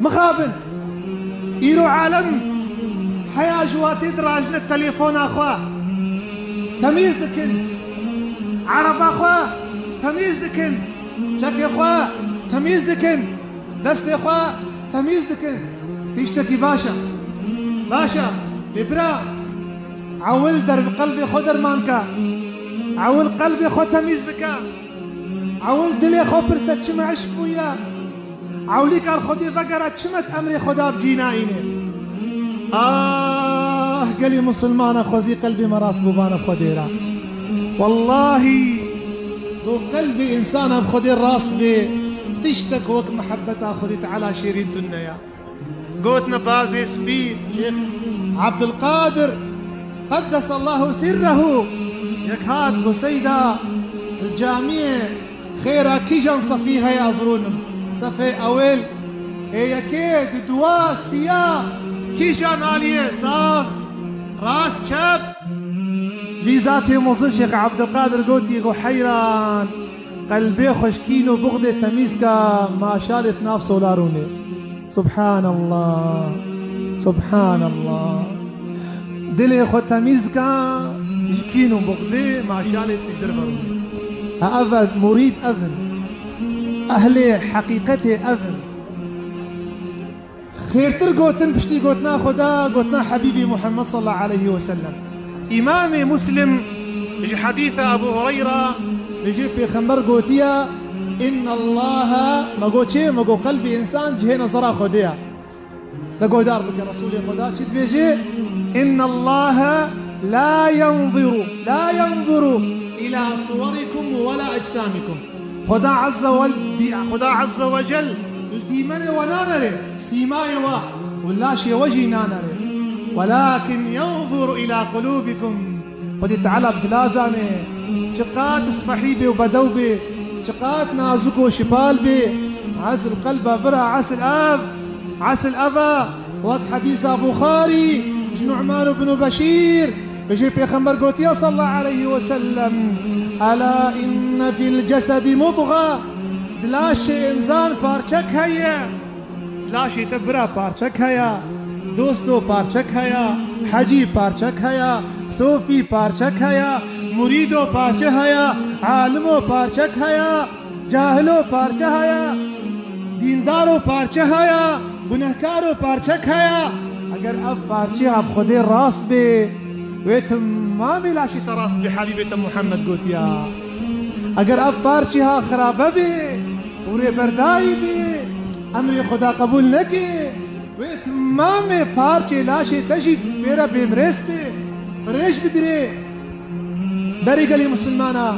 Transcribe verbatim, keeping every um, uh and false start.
Mixabin. Îro alem heya ji watê dirajine telefona xwe temîz dikin. Ereba xwe temîz dikin. Çekê xwe temîz dikin. Destê xwe temîz dikin. Tiştekî baş e. Baş e. Lê bira, ewil der-, qelbê xwe derman ke. Ewil qelbê xwe temîz bike. Ewil dilê xwe pirse çi me eşq bûye. Ewlî kar Xwedê vegere çi me di emrê Xweda bi cî nayîne. Ah, gelî misilmana xwezî qelbê me rast bû bana Xwedê re. Wellahî, ku qelbê însana bi Xwedê rast bê, tiştek wek mihebeta Xwedê Teala şêrîn tune ya. Gotine bazê spî, Şêx Abdulqadir, qeddesallahu sirrehu, yek hat got, Seyda, li camiyê xêra kîjan sefî heye ez rûnim? Sefê ewêl, ê yekê, du, duwa, siya, kîjan aliyê, sax, rast, çep? Vî zatê mezin Şêx Abdulqadir gotiye, got, heyran, qelbê xwe ji kîn û buxdê temîz ke, maşalê di nav sola rûnê. Subhanallah. Subhanallah. Dilê xwe temîz ke, ji kîn û buxdê, maşalê tişt derve rûnê. Ha, ev e, murîd ev in. Ehlê heqîqetê ev in. Xêrtir gotin piştî gotina Xweda, gotina Hebîbî Muhammed sallallahu aleyhi ve sellem. Îmamê Muslim ji hedîsa Ebu Hureyra, bêjê Pêxember gotiye, Inna Allaha, me got çê, me got qelbê însan cihê nezera Xwedê ye. De guhdar bike Resûlê Xweda çi dibêje, Inna Allaha la yanzuru, la yanzuru ila suwarikum ve la ecsamîkum. Xweda Azze ve, dî-, Xweda Azze ve Cel li dîmenê we nanere, sîmayê we û laşê we jî nanere. Welakin yanzuru ila qulûbikum. Xwedê Teala bi dila zane, çiqat spehî bê û bedew bê, çiqat nazik û şipal bê. Esil qelba bira, esil ev, esil ev e. Wek hedîsa Buxarî ji Nu'man ibn Beşîr, bêjê Pêxember gotiye sallallahu aleyhi ve sellem, Ela inne fil cesedi mudga, di laşê însan parçek heye. Di laşê te bira parçek heye, dosto parçek heye, hecî parçek heye, sofî parçek heye, murîdo parçe heye, alimo parçek heye. Cahilo parçe heye, dîndaro parçe heye, gunehkaro parçek heye. Eger ev parçeya bi Xwedê rast bê, wê timamê laşê te rast bê, Habîbê te Muhammed gotiya. Eger ev parçeya xirabe bê û rêberdayî bê, emrê Xweda qebûl neke, wê timamê parçê laşê te jî pê re bêmirês bê, qirêj bidirê. Berî gelî misilmana.